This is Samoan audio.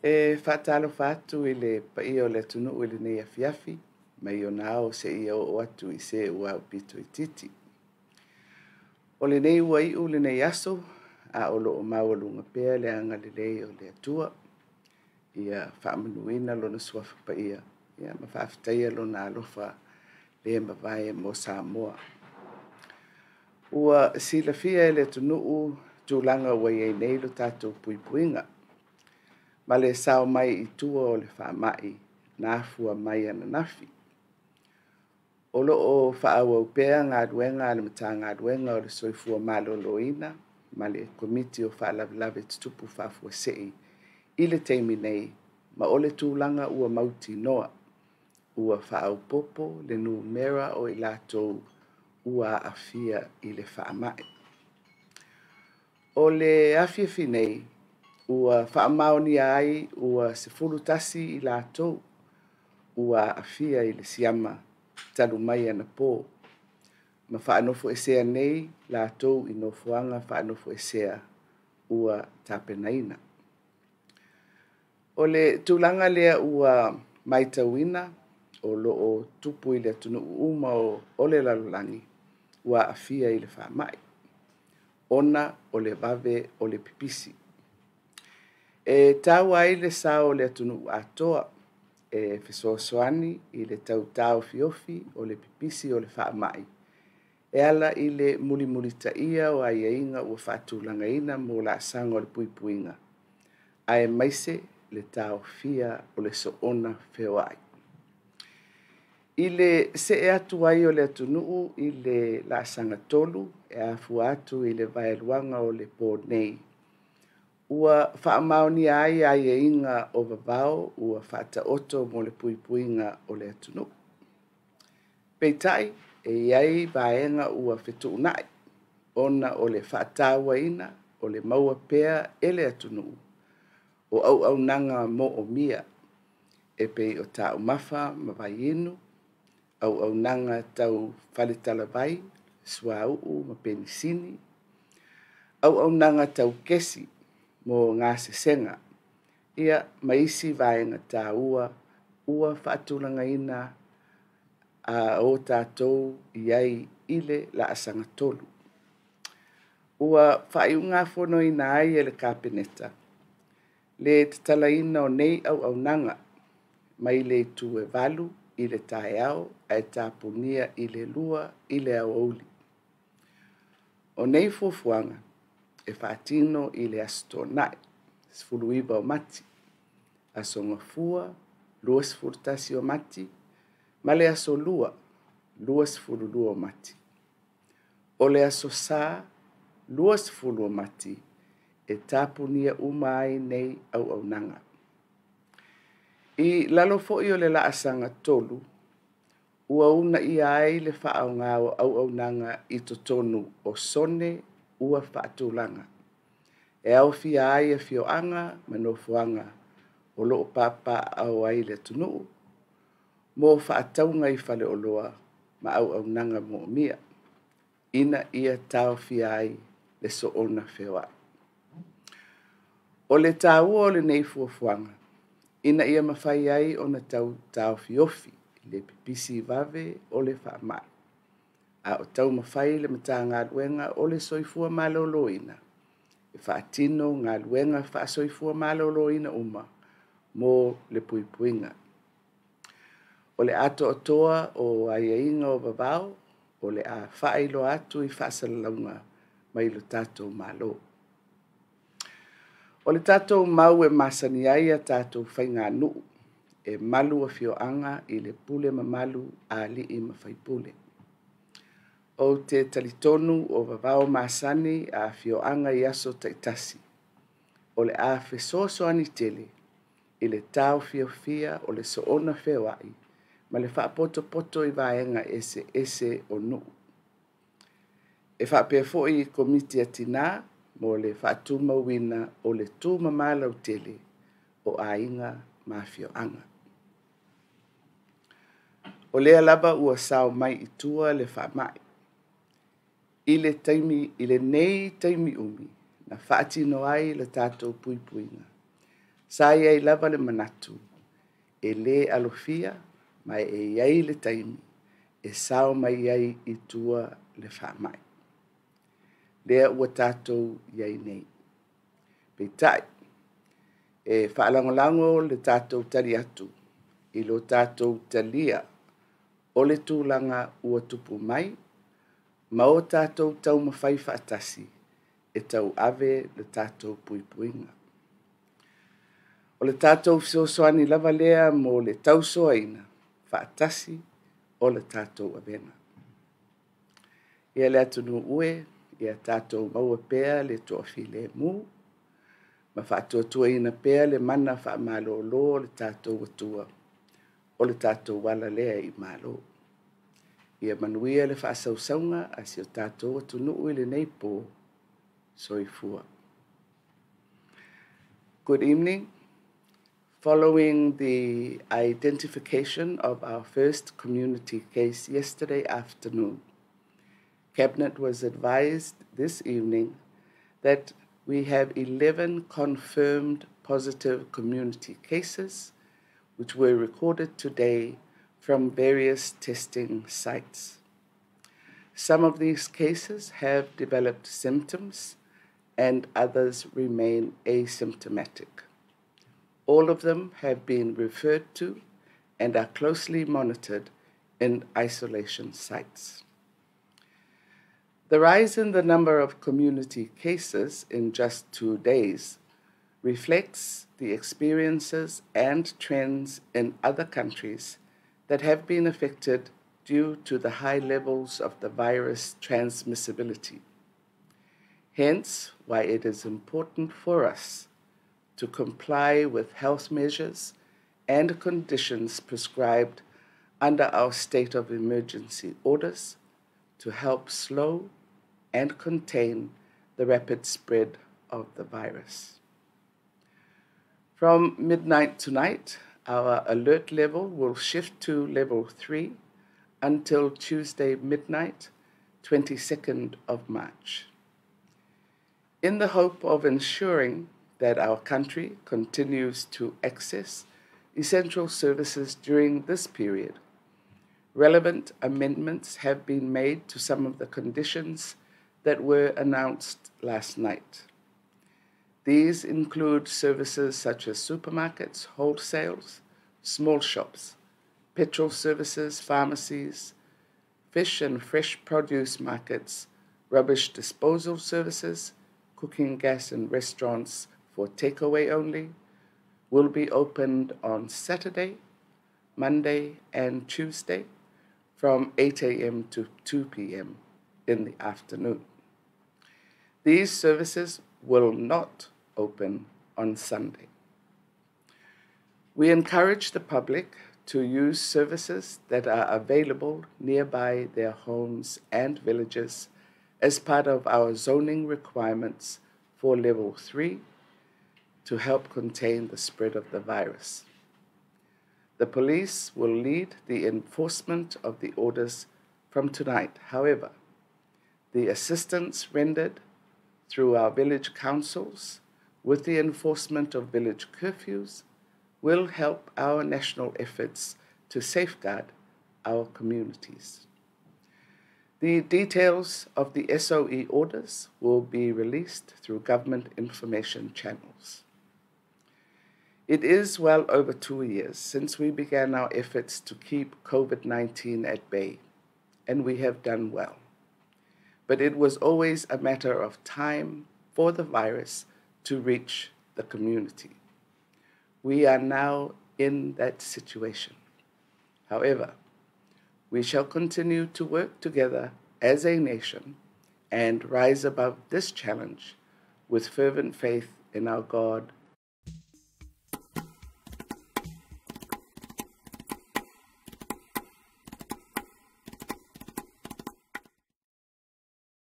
E faatalofa atu i le paia o le atunuu i lenei afiafi, mai ona ao seia oo atu i se ua aupito itiiti. O lenei ua iu lenei aso, a o lo o maualuga pea le agalelei o le Atua, ia faamanuina lona suafa paia ia ma faafetaia lona alofa le mavae mo Samoa. Ua silafia e le atunuu tulaga ua i ai nei le tatou puipuiga ma le sao mai i tua o le faamai na afua mai ananafi. O lo o faaauau pea galuega a le Matagaluega o le Soifua Maloloina ma le Komiti o Faalavelave Tutupu Faafuasei i le taimi nei, ma o le tulaga ua mautinoa ua faaopoopo le numera o i latou ua aafia i le faamai. O le afiafi nei, ua faamaonia ai ua 11 i latou ua aafia i le siama talu mai anapo, ma faanofoesea nei latou i nofoaga faanofoesea ua tapenaina. O le tulaga lea ua matauina o lo o tupu i le atunuu uma o le lalolagi ua aafia i le faamai, ona o le vave o le pipisi. E taua ai le sao o le atunuu atoa e fesoasoani i le tau taofiofi o le pipisi o le faamai e ala i le mulimulitaia o aiaiga ua faatulagaina mo laasaga o le puipuiga, aemaise le taofia o le soona feoai. I le see atu ai o le atunuu i le laasaga 3 e afua atu i le vaeluaga o le po nei, ua faamaonia ai aiaiga o vavao ua faataoto mo le puipuiga o le atunuu. Peitai, e i ai vaega ua fetuunai ona o le faatauaina o le maua pea e le atunuu o auaunaga moomia e pei o taumafa ma vaiinu, auaunaga tau faletalavai, suauu ma penisini, auaunaga tau kesi mo gasesega, ia ma isi vaega taua ua faatulagaina a o tatou i ai i le laasaga 3. Ua faaiugafonoina ai e le Kapeneta le tatalaina o nei auaunaga mai le itu e 8 i le taeao ae tapunia i le 2 i le aoauli. O nei fuafuaga e faatino i le Aso Toonai 19 o Mati, Aso Gafua 21 o Mati ma le Aso Lua 22 o Mati. O le Aso Sa 20 o Mati e tapunia uma ai nei auaunaga. I lalo foi o le laasaga 3, ua uunaia ai le faaaoga o auaunaga i totonu o sone ua faatulaga, e aofia ai afioaga ma nofoaga o lo o papaaao ai le atunuu mo faatauga i faleoloa ma auaunaga moomia, ina ia taofia ai le soona feoai. O le taua o lenei fuafuaga, ina ia mafai ai ona tau taofiofi le pipisi vave o le faamai, a o taumafai le Matagaluega o le Soifua Maloloina e faatino galuega faa-soifua maloloina uma mo le puipuiga. O le atoatoa o aiaiga o vavao o le a faailoa atu i faasalalauga mai le tatou Malo. O le tatou mau e masani ai a tatou faiganuu, e malu afioaga i le pule mamalu a alii ma faipule. Ou te talitonu o vavao masani a afioaga i aso taitasi, o le a fesoasoani tele i le taofiofia o le soona feoai ma le faapotopoto i vaega eseese o nuu. E faapea foi i Komiti a Tina mo le faatumauina o le tumama lautele o aiga ma afioaga. O lea lava ua sao mai i tua le faamai i lenei taimi umi na faatino ai le tatou puipuiga. Sa i ai lava le manatu e lē alofia ma e i ai le taimi e sao mai ai i tua le faamai. Lea ua tatou i ai nei. Peitai, e faalagolago le tatou tali atu i lo tatou talia o le tulaga ua tupu mai ma o tatou taumafai faatasi e tauave le tatou puipuiga. O le tatou fesoasoani lava lea mo le tausoaina faatasi o le tatou avega. Ia le atunuu e, ia tatou maua pea le toafilemu ma faatuatuaina pea le mana faamalolo o le tatou Atua, o le tatou ala lea i malo. Ia manuia le faasausauga a si o tatou atunuu i lenei po. Soifua. Good evening. Following the identification of our first community case yesterday afternoon, Cabinet was advised this evening that we have 11 confirmed positive community cases which were recorded today from various testing sites. Some of these cases have developed symptoms and others remain asymptomatic. All of them have been referred to and are closely monitored in isolation sites. The rise in the number of community cases in just 2 days reflects the experiences and trends in other countries that have been affected due to the high levels of the virus transmissibility. Hence, why it is important for us to comply with health measures and conditions prescribed under our state of emergency orders to help slow and contain the rapid spread of the virus. From midnight tonight, our alert level will shift to level 3 until Tuesday midnight, 22nd of March. In the hope of ensuring that our country continues to access essential services during this period, relevant amendments have been made to some of the conditions that were announced last night. These include services such as supermarkets, wholesales, small shops, petrol services, pharmacies, fish and fresh produce markets, rubbish disposal services, cooking gas and restaurants for takeaway only, will be opened on Saturday, Monday, and Tuesday from 8 a.m. to 2 p.m. in the afternoon. These services will not open on Sunday. We encourage the public to use services that are available nearby their homes and villages as part of our zoning requirements for level 3 to help contain the spread of the virus. The police will lead the enforcement of the orders from tonight. However, the assistance rendered through our village councils with the enforcement of village curfews will help our national efforts to safeguard our communities. The details of the SOE orders will be released through government information channels. It is well over 2 years since we began our efforts to keep COVID 19 at bay, and we have done well. But it was always a matter of time for the virus to reach the community. We are now in that situation. However, we shall continue to work together as a nation and rise above this challenge with fervent faith in our God